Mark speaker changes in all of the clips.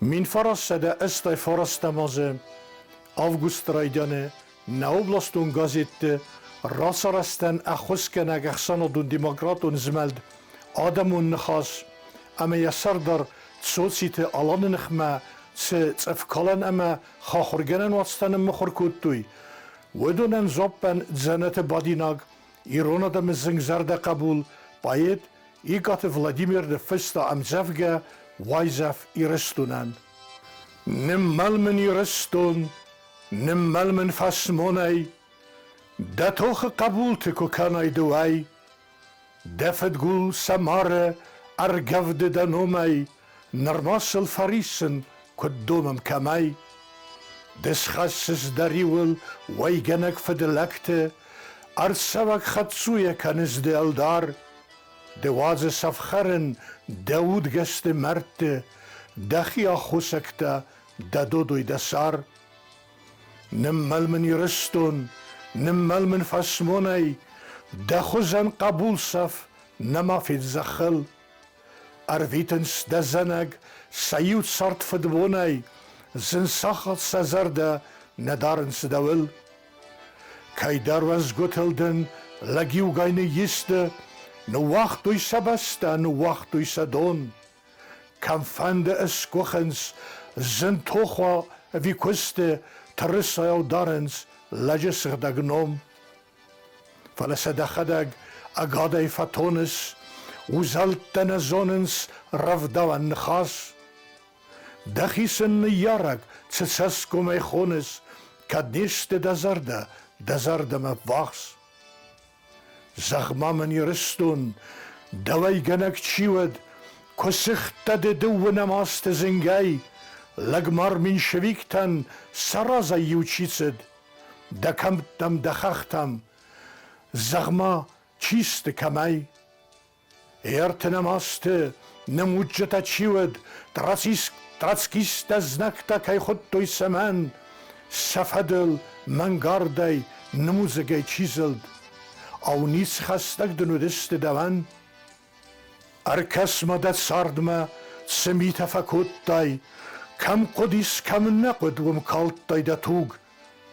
Speaker 1: 1989 азы августы райдианы нӕ областон газетты рацарӕзтӕн ӕххуысгӕнӕг ӕхсӕнадон демократон змӕлд Адӕмон ныхас ӕмӕ йӕ сӕрдар Цоциты Аланы ныхмӕ цы цъыфкалӕн ӕмӕ хахуыргӕнӕн уацтӕ ныммыхуыр кодтой, уыдонӕн дзуаппӕн дзӕнӕты бадинаг ирон адӕмы зынгзӕрдӕ хъӕбул, поэт Икъаты Владимир ныффыста ӕмдзӕвгӕ «Уайдзӕф Ирыстонӕн». Ныммӕл мын Ирыстон, ныммӕл мын фӕсмонӕй, Дӕ тохы хъӕбулты куы кӕнай ды уӕй, Дӕ фыдгул сӕ мары, ӕргӕвды дӕ номӕй, Нырма сыл фӕриссын куыд домӕм кӕмӕй? Ды схӕссыс дӕ риуыл уӕйгӕнӕг фыдлӕгты, Ӕрцӕуӕг хӕдцуйӕ кӕныс ды ӕлдар. Ды уадзыс ӕфхӕрын дӕ удгӕсты мӕрдты, Дӕхи аххосӕгтӕ, дӕ додой дӕ сӕр. Ныммӕл мын Ирыстон, ныммӕл мын фӕсмонӕй, Дӕ хуызӕн хъӕбул цӕф нӕма фед зӕххыл. Ӕрвитынц дӕ зӕнӕг сӕ иу цард фыдбонӕй, Зын сахат сӕ зӕрдӕ нӕ дарынц дӕуыл. Кӕйдӕр уӕзгуытыл дын лӕг иугай ныййисты, Ныууагътой сӕ бӕстӕ, ныууагътой сӕ дон. Кӕмфӕнды ысгуыхынц, зын тох уа ӕви куысты, Тырысайау дарынц лӕджы сыгъдӕг ном. Фӕлӕ сӕ дӕхӕдӕг ӕгадӕй фӕтоныс, Узӕлдтӕ нӕ зонынц рӕвдауӕн ныхас. Дӕхи сын ныййарӕг цы цӕсгомӕй хоныс, Кӕд не сты дӕ зӕрдӕ дӕ зӕрдӕмӕ ввахс? Зӕгъ-ма мын, Ирыстон, дӕуӕйгӕнӕг чи уӕд, Куы сыгъдтӕ ды дыууынӕм азты зынгӕй, Лӕгмар меньшевиктӕн сӕ разӕй-иу чи цыд, Дӕ кӕмттӕм, дӕ хӕхтӕм, зӕгъ-ма, чи сты кӕмӕй? Ӕртынӕм азты нымудджытӕ чи уыд, троцкисттӕ знӕгтӕ кӕй хуыдтой цӕмӕн, сӕ фӕдыл мӕнгардӕй, нымудзӕгӕй чи зылд, ау, ницы хӕстӕг дын уыдысты дӕуӕн? Ӕркӕс-ма дӕ цардмӕ, цы митӕ фӕкодтай, кӕм хъуыдис, кӕм нӕ хъуыд, уым калдтай дӕ туг.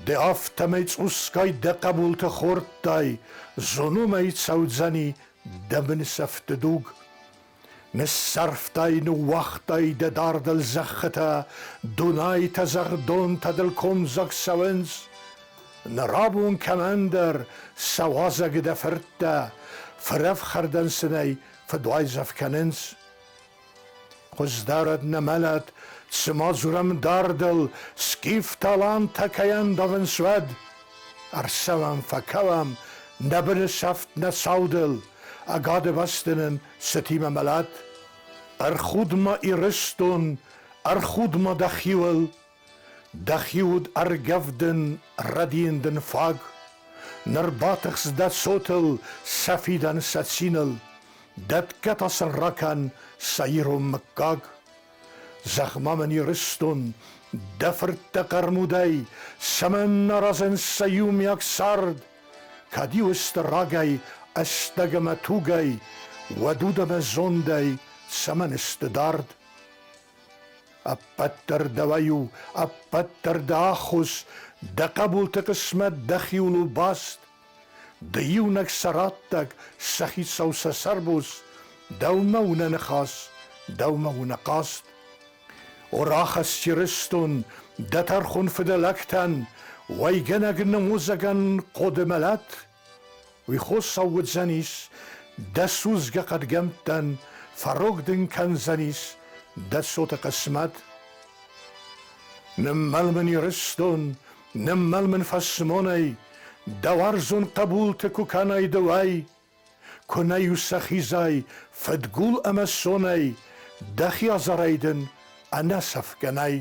Speaker 1: Ды афтӕмӕй цъусгай дӕ хъӕбулты хордтай, зонумӕй цӕудзӕни дӕ бынсӕфты дуг. Ныссӕрфтай, ныууагътай дӕ дардыл зӕххытӕ, Дунайтӕ, зӕгъдонтӕ дыл комдзог цӕуынц. Нырабон кӕмӕндӕр сӕ уазӕг дӕ фырттӕ, Фырӕфхӕрдӕн сын ӕй фыдуайдзӕф кӕнынц. Хуыздӕрӕд нӕ мӕлӕт, цыма дзурӕм дардыл, Скиф-талантӕ кӕй ӕндавынц уӕд. Ӕрцӕуӕм, фӕкӕуӕм, нӕ быны сӕфт нӕ цаудыл, Ӕгады бӕсты нын цытимӕ мӕлӕт. Ӕрхуд-ма, Ирыстон, ӕрхуд-ма дӕхиуыл, Дӕхи уд ӕргӕвдын, рӕдийын дын фаг. Ныр батыхс дӕ цотыл, сӕ фидӕн, сӕ циныл, Дӕтгӕ та сын ракӕн сӕ ирон мыггаг. Зӕгъ-ма мын, Ирыстон, дӕ фырттӕ хъӕрмудӕй Цӕмӕн аразынц сӕ иумиаг цард? Кӕд-иу ысты рагӕй ӕстӕг ӕмӕ тугӕй, Уӕд уд ӕмӕ зондӕй цӕмӕн ысты дард? Ӕппӕт дӕр дӕуӕй у, ӕппӕт дӕр дӕ аххос, Дӕ хъӕбулты хъысмӕт дӕхиуыл у баст. Ды иунӕг сӕ раттӕг, сӕ хицау сӕ сӕрбос, Дӕумӕ у нӕ ныхас, дӕумӕ у нӕ хъаст. О рахӕсс Ирыстон, дӕ тӕрхон фыдӕлӕгтӕн, Уӕйгӕнӕг нымудзӕгӕн хъоды мӕлӕт. Уый хосау уыдзӕнис дӕ судзгӕ хъӕдгӕмттӕн, Фӕрог дын кӕндзӕнис дӕ цоты хъысмӕт. Ныммӕл мын, Ирыстон, ныммӕл мын фӕсмонӕй, Дӕ уарзон хъӕбулты куы кӕнай ды уӕй, Куы нӕ-иу сӕ хизай фыдгул ӕмӕ сонӕй, Дӕхи азарӕй дын ӕнӕсӕфгӕ нӕй.